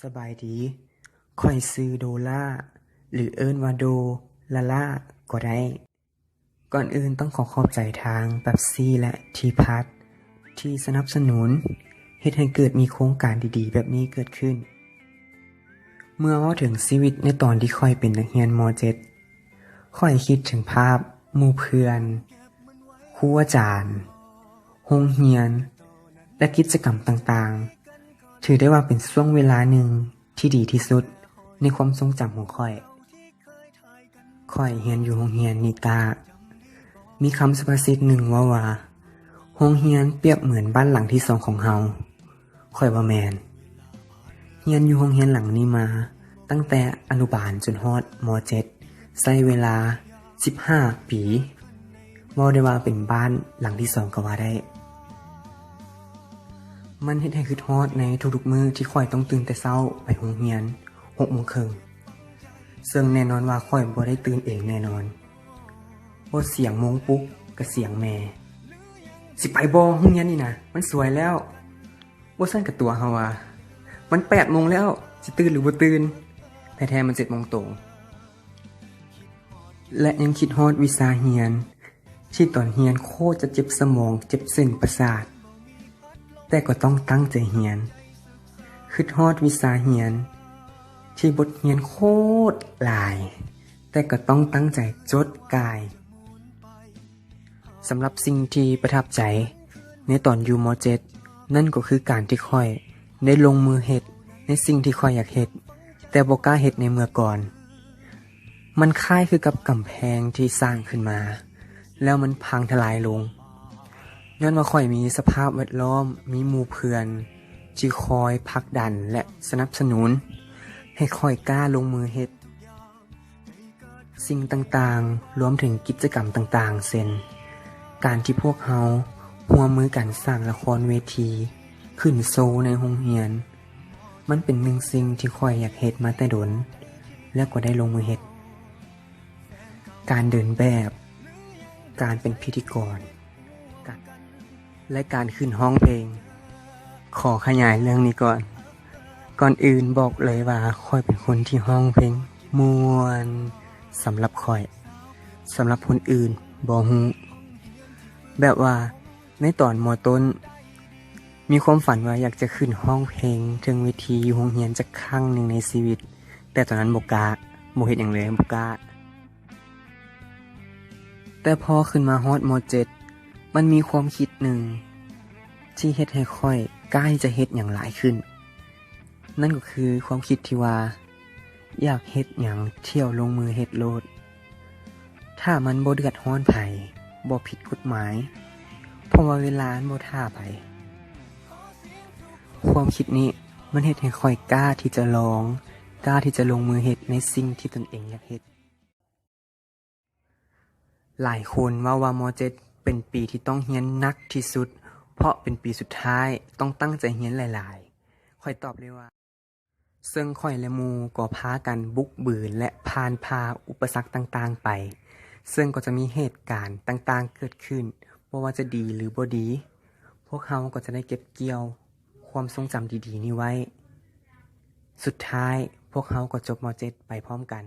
ສະບາຍດີ, ຂ້ອຍຊື່ໂດລາ ຫຼື ເອີ້ນວ່າໂດ ລາລາ ກໍໄດ້. ກ່ອນອື່ນຕ້ອງຂໍຂອບໃຈທາງເປັບຊີ ແລະ ທີພັດ ທີ່ສະໜັບສະໜູນ ເຮັດໃຫ້ເກີດມີໂຄງການດີໆແບບນີ້ເກີດຂຶ້ນ. ເມື່ອເວົ້າເຖິງຊີວິດໃນຕອນທີ່ຂ້ອຍເປັນນັກຮຽນ ມໍເຈັດ ຂ້ອຍຄິດເຖິງພາບໝູ່ເພື່ອນ, ຄູອາຈານ, ໂຮງຮຽນ ແລະ ກິດຈະກຳຕ່າງໆ. ຖືໄດ້ວ່າເປັນຊ່ວງເວລາໜຶ່ງທີ່ດີທີ່ສຸດໃນຄວາມຊົງຈຳຂອງຂ້ອຍ. ຂ້ອຍຮຽນຢູ່ໂຮງຮຽນນິຕາ. ມີຄຳສຸພາສິດໜຶ່ງເວົ້າວ່າ, ໂຮງຮຽນປຽບເໝືອນບ້ານຫຼັງທີສອງຂອງເຮົາ. ຂ້ອຍວ່າແມ່ນ. ຮຽນຢູ່ໂຮງຮຽນຫຼັງນີ້ມາຕັ້ງແຕ່ອະນຸບານຈົນຮອດ ມໍເຈັດ ໃຊ້ເວລາສິບຫ້າປີ. ເວົ້າໄດ້ວ່າເປັນບ້ານຫຼັງທີສອງກໍວ່າໄດ້. ມັນເຮັດໃຫ້ຄິດຮອດໃນທຸກໆມື້ທີ່ຂ້ອຍຕ້ອງຕື່ນແຕ່ເຊົ້າໄປໂຮງຮຽນຫົກໂມງເຄິ່ງ, ເຊິ່ງແນ່ນອນວ່າຂ້ອຍບໍ່ໄດ້ຕື່ນເອງແນ່ນອນ. ບໍ່ສຽງໂມງປຸກ ກະສຽງແມ່, ຊິໄປບໍ່ ໂຮງຮຽນນີ້ນະ ມັນສວຍແລ້ວ. ບໍ່ຊັ້ນກະຕົວະເຮົາວ່າ ມັນແປດໂມງແລ້ວ ຊິຕື່ນຫຼືບໍ່ຕື່ນ? ແທ້ໆມັນເຈັດໂມງຕົງ. ແລະ ຍັງຄິດຮອດວິຊາຮຽນ ທີ່ຕອນຮຽນໂຄດຈະເຈັບສະໝອງ ເຈັບເສັ້ນປະສາດ, ແຕ່ກໍຕ້ອງຕັ້ງໃຈຮຽນ. ຄິດຮອດວິຊາຮຽນ ທີ່ບົດຮຽນໂຄດຫຼາຍ, ແຕ່ກໍຕ້ອງຕັ້ງໃຈຈົດກ່າຍ. ສຳລັບສິ່ງທີ່ປະທັບໃຈໃນຕອນຢູ່ ມໍເຈັດ ນັ້ນກໍຄືການທີ່ຂ້ອຍໄດ້ລົງມືເຮັດໃນສິ່ງທີ່ຂ້ອຍຢາກເຮັດ ແຕ່ບໍ່ກ້າເຮັດໃນເມື່ອກ່ອນ. ມັນຄ້າຍຄືກັບກຳແພງທີ່ສ້າງຂຶ້ນມາ ແລ້ວມັນພັງທະລາຍລົງ, ຍ້ອນວ່າຂ້ອຍມີສະພາບແວດລ້ອມ, ມີໝູ່ເພື່ອນທີ່ຄອຍຜັກດັນ ແລະ ສະໜັບສະໜູນໃຫ້ຂ້ອຍກ້າລົງມືເຮັດ. ສິ່ງຕ່າງໆ ລວມເຖິງກິດຈະກຳຕ່າງໆ ເຊັ່ນ ການທີ່ພວກເຮົາຮ່ວມມືກັນສ້າງລະຄອນເວທີ, ຂຶ້ນໂຊໃນໂຮງຮຽນ, ມັນເປັນໜຶ່ງສິ່ງທີ່ຂ້ອຍຢາກເຮັດມາແຕ່ດົນ ແລ້ວກໍໄດ້ລົງມືເຮັດ. ການເດີນແບບ, ການເປັນພິທີກອນ, ການ ແລະ ການຂຶ້ນຮ້ອງເພງ. ຂໍຂະຫຍາຍເລື່ອງນີ້ກ່ອນ. ກ່ອນອື່ນບອກເລີຍວ່າຂ້ອຍເປັນຄົນທີ່ຮ້ອງເພງມ່ວນສຳລັບຂ້ອຍ, ສຳລັບຄົນອື່ນບໍ່ຮູ້. ແບບວ່າໃນຕອນ ມໍຕົ້ນ ມີຄວາມຝັນວ່າຢາກຈະຂຶ້ນຮ້ອງເພງເທິງເວທີຢູ່ໂຮງຮຽນຈັກຄັ້ງໜຶ່ງໃນຊີວິດ, ແຕ່ຕອນນັ້ນບໍ່ກ້າ, ບໍ່ເຮັດຫຍັງເລີຍ, ບໍ່ກ້າ. ແຕ່ພໍຂຶ້ນມາຮອດ ມໍເຈັດ ມັນມີຄວາມຄິດໜຶ່ງທີ່ເຮັດໃຫ້ຂ້ອຍກ້າທີ່ຈະເຮັດຫຍັງຫຼາຍຂຶ້ນ. ນັ້ນກໍຄືຄວາມຄິດທີ່ວ່າ ຢາກເຮັດຫຍັງທ່ຽວລົງມືເຮັດໂລດ. ຖ້າມັນບໍ່ເດືອດຮ້ອນໃຜ, ບໍ່ຜິດກົດໝາຍ, ເພາະວ່າເວລາມັນບໍ່ຖ້າໃຜ. ຄວາມຄິດນີ້ມັນເຮັດໃຫ້ຂ້ອຍກ້າທີ່ຈະລອງ, ກ້າທີ່ຈະລົງມືເຮັດໃນສິ່ງທີ່ຕົນເອງຢາກເຮັດ. ຫຼາຍຄົນເວົ້າວ່າ ມໍເຈັດ ເປັນປີທີ່ຕ້ອງຮຽນໜັກທີ່ສຸດ, ເພາະເປັນປີສຸດທ້າຍ, ຕ້ອງຕັ້ງໃຈຮຽນຫຼາຍໆ. ຂ້ອຍຕອບເລີຍວ່າ ເຊິ່ງຂ້ອຍ ແລະ ໝູ່ກໍພາກັນບຸກບືນ ແລະ ຜ່ານຜ່າອຸປະສັກຕ່າງໆໄປ, ເຊິ່ງກໍຈະມີເຫດການຕ່າງໆເກີດຂຶ້ນ, ບໍ່ວ່າຈະດີ ຫຼື ບໍ່ດີ, ພວກເຮົາກໍຈະໄດ້ເກັບກ່ຽວຄວາມຊົງຈຳດີໆນີ້ໄວ້. ສຸດທ້າຍ, ພວກເຮົາກໍຈົບ ມໍເຈັດ ໄປພ້ອມກັນ.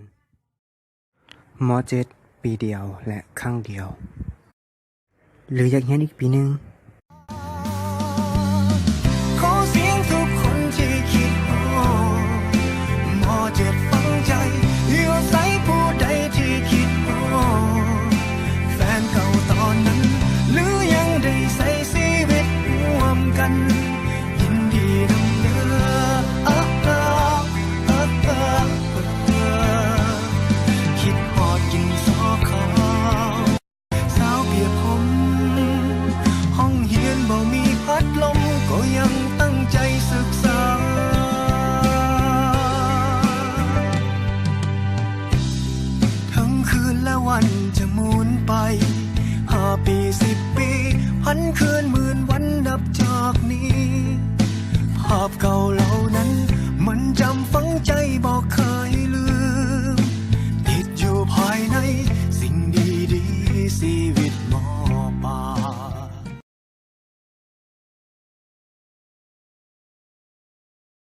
ມໍເຈັດ ປີດຽວ ແລະ ຄັ້ງດຽວ. ຫຼື ຢາກຮຽນອີກປີໜຶ່ງ? ຂໍສຽງທຸກຄົນທີ່ຄິດຮອດ ມໍເຈັດ ຝັງໃຈ. ຢູ່ໃສຜູ້ໃດທີ່ຄິດຮອດ ແຟນເກົ່າຕອນນັ້ນ ຫຼື ຍັງໄດ້ໃຊ້ຊີວິດຮ່ວມກັນ ຍິນດີນຳເດີ. ຄິດຮອດດິນສໍຂາວ ສາວປຽກຫົ່ມ ຫ້ອງຮຽນບໍ່ມີພັດລົມ ກໍຍັງຕັ້ງໃຈສຶກສາ ທັງຄືນ ແລະ ວັນຈະໝູນໄປ.